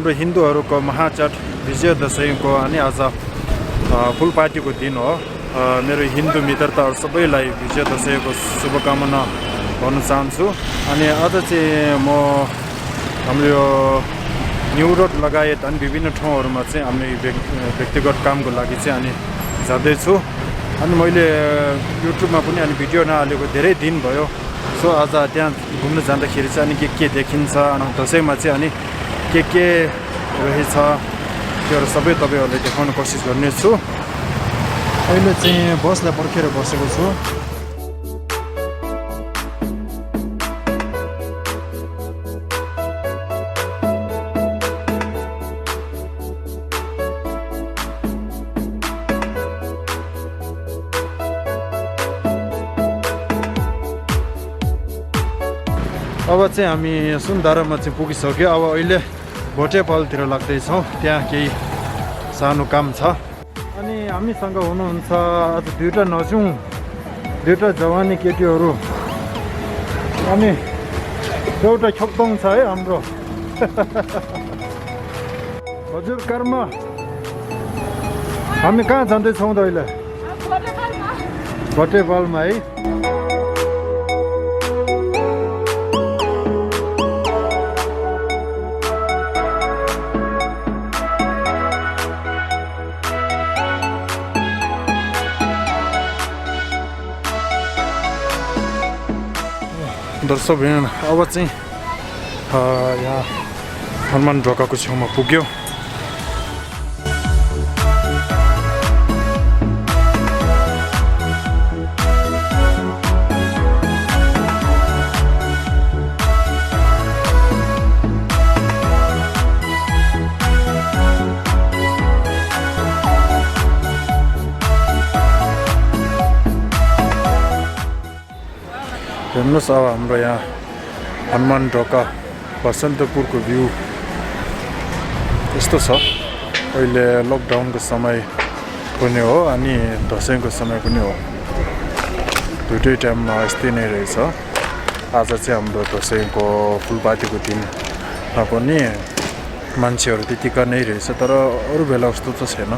हाम्रो हिन्दूहरूको महाचाड विजय दशैंको अनि आज फुल पार्टीको दिन हो। मेरो हिन्दू मित्रताहरू सबैलाई विजय दशैंको शुभकामना भन्न चाहन्छु। अनि आज चाहिँ म हाम्रो यो न्यू रोड लगायत अनि विभिन्न ठाउँहरूमा चाहिँ हामी व्यक्तिगत कामको लागि चाहिँ अनि जाँदैछु। अनि मैले युट्युबमा पनि अनि भिडियो नहालेको धेरै दिन भयो। सो आज त्यहाँ घुम्न जाँदाखेरि चाहिँ अनि के देखिन्छ अनि दसैँमा चाहिँ अनि के रहेछ त्योहरू सबै तपाईँहरूलाई देखाउन कोसिस गर्नेछु। अहिले चाहिँ बसलाई पर्खेर बसेको छु। अब चाहिँ हामी सुन्धारामा चाहिँ पुगिसक्यो। अब अहिले भोटेपालतिर लाग्दैछौँ, त्यहाँ केही सानो काम छ। अनि हामीसँग हुनुहुन्छ आज दुईवटा नजुङ, दुईवटा जवानी केटीहरू अनि एउटा छोक्दोङ छ है हाम्रो। हजुर कर्म, हामी कहाँ जाँदैछौँ त अहिले? भोटेपालमा है। दर्शकवृन्द, अब चाहिँ यहाँ हनुमान ढोकाको छेउमा पुग्यो। हेर्नुहोस्, अब हाम्रो यहाँ हनुमान ढोका बसन्तपुरको भ्यू यस्तो छ। अहिले लकडाउनको समय पनि हो अनि दसैँको समय पनि हो, दुइटै टाइममा यस्तै नै रहेछ। आज चाहिँ हाम्रो दसैँको फुलपातीको दिनमा पनि मान्छेहरू त्यतिका नै रहेछ, तर अरू बेला जस्तो त छैन।